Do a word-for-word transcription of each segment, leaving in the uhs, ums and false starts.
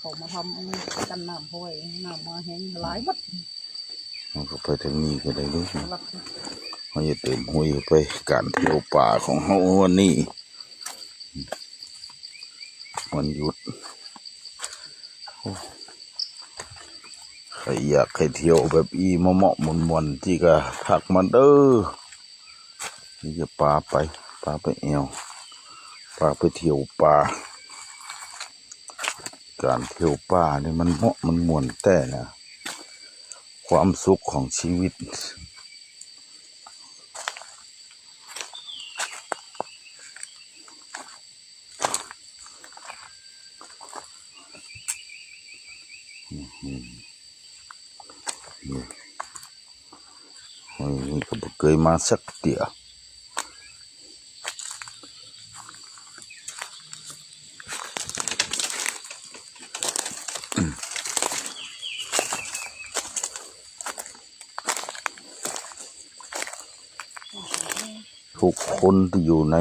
เขามาทำอันนี้กันน้ำห้วย น้ำมาแห้งหลายบัด มันก็ไปทางนี้ก็ได้ลูก หลับ เขาจะเติมห้วยไป การเที่ยวป่าของเขาวันนี้ วันหยุด โอ้ ใครอยากให้เที่ยวแบบอีเหมาะๆม่วนๆที่ก็ทักมาเด้อ นี่จะปาไป ปาไปแอว ปาไปเที่ยวป่า การเที่ยวป่านี่มันเหมาะมันม่วนแต่นะ ความสุขของชีวิต อืม นี่ โอ้ย นี่ก็บ่เคยมาสักเทื่อ ทุกคนที่อยู่ใน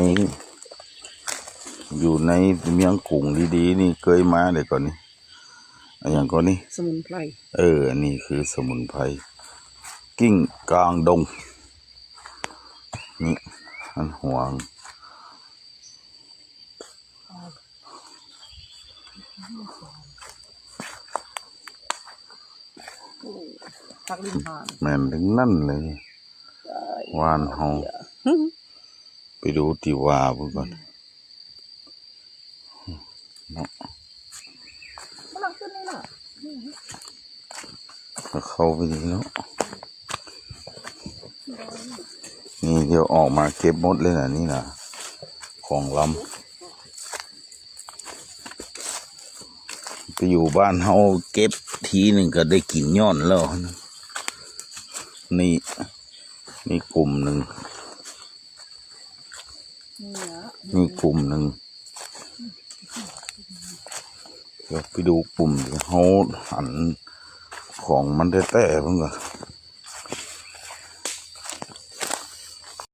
อยู่ในเมืองกรุงดีๆ นี่เคยมาเด้อก่อนนี่ อะหยังก่อนนี่ สมุนไพร เออ อันนี้คือสมุนไพร กิ่งกลางดง นี่ มันหวง ผักริมหาด แม่นทั้งนั้นเลย ใช่ หวานเฮา ไปดูที่ว่าเพิ่นก่อน เนาะ กำลังขึ้นนี่น่ะ ก็เข้าไปดีเนาะ นี่เดี๋ยวออกมาเก็บหมดเลยนะ นี่นะ ของลำ ไปอยู่บ้านเฮาเก็บทีหนึ่งก็ได้กินย้อนแล้วนะ นี่ นี่กลุ่มหนึ่ง นี่นะ นี่กลุ่มหนึ่ง เดี๋ยวไปดูกลุ่มที่เขาหันของมันแท้ๆเพิ่นก่อน